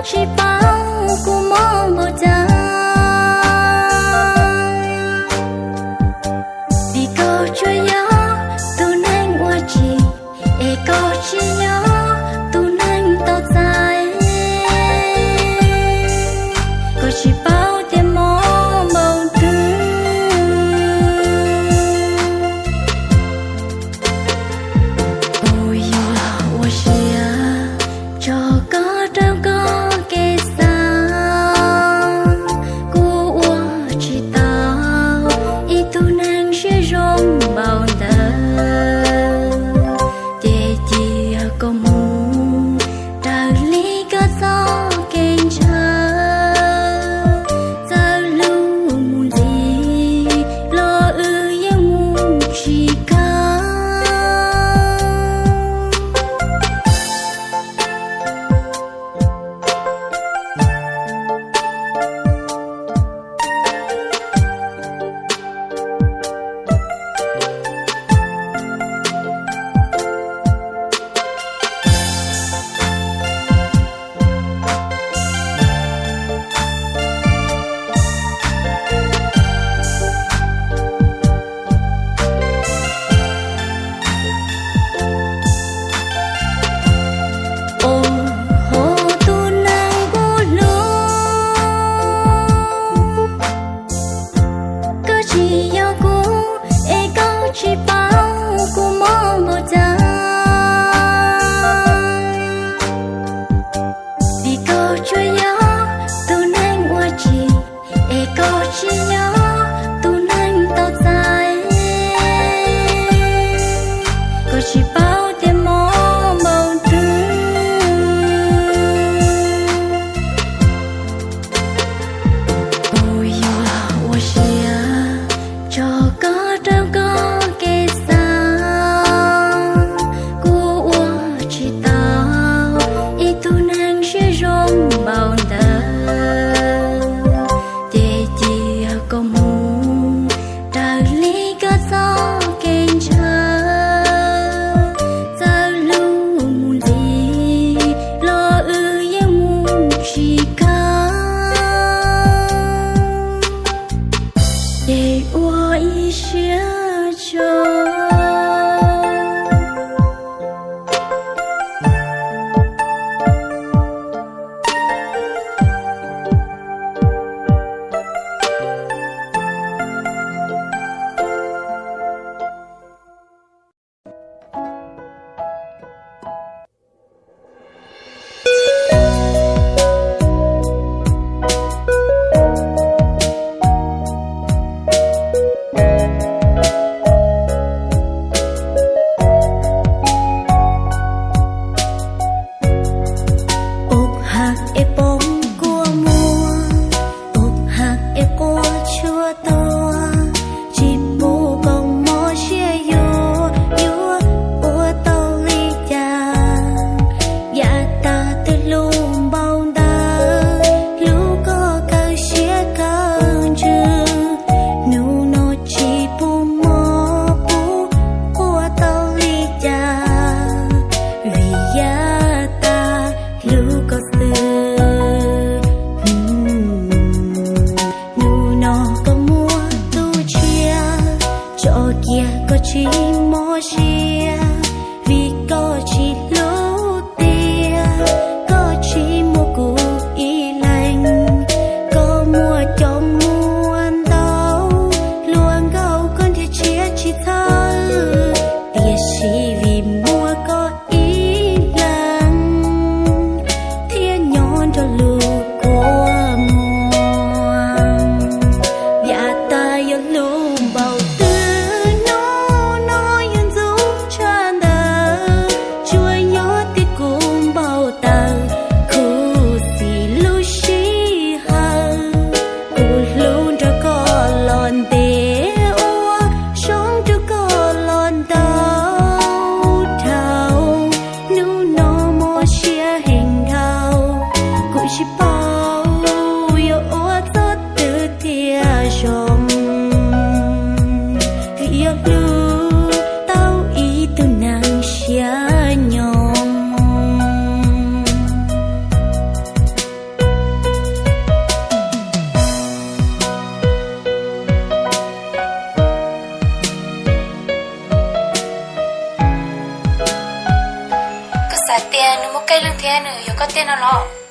Tsis paub kuv mob npaum cas, vim koj tsuas yog tus neeg ua tsim, es koj tsis yog tus neeg tau txais. Koj tsis paub tias mob npaum twg. Kuv yuav ua siab tso koj rau koj kev xav. Kuv ua tsis tau ib tug neeg siab zoo npaum ntawd, ces cia koj mus raws li koj txoj kev ntshaw. Txawm lub mus ntxiv los wb yeej mus tsis kawg. Ua hauv tus neeg kuv hlub, koj tsis yog kuv, es koj tsis paub kuv mob npaum cas. Vim koj tsuas yog tus neeg ua tsim, es koj tsis yog tus neeg tau txais. Koj tsis paub tias mob npaum twg. Kuv yuav ua siab tso koj rau koj kev xav. Kuv ua tsis tau ib tug neeg siab zoo npaum Tej no los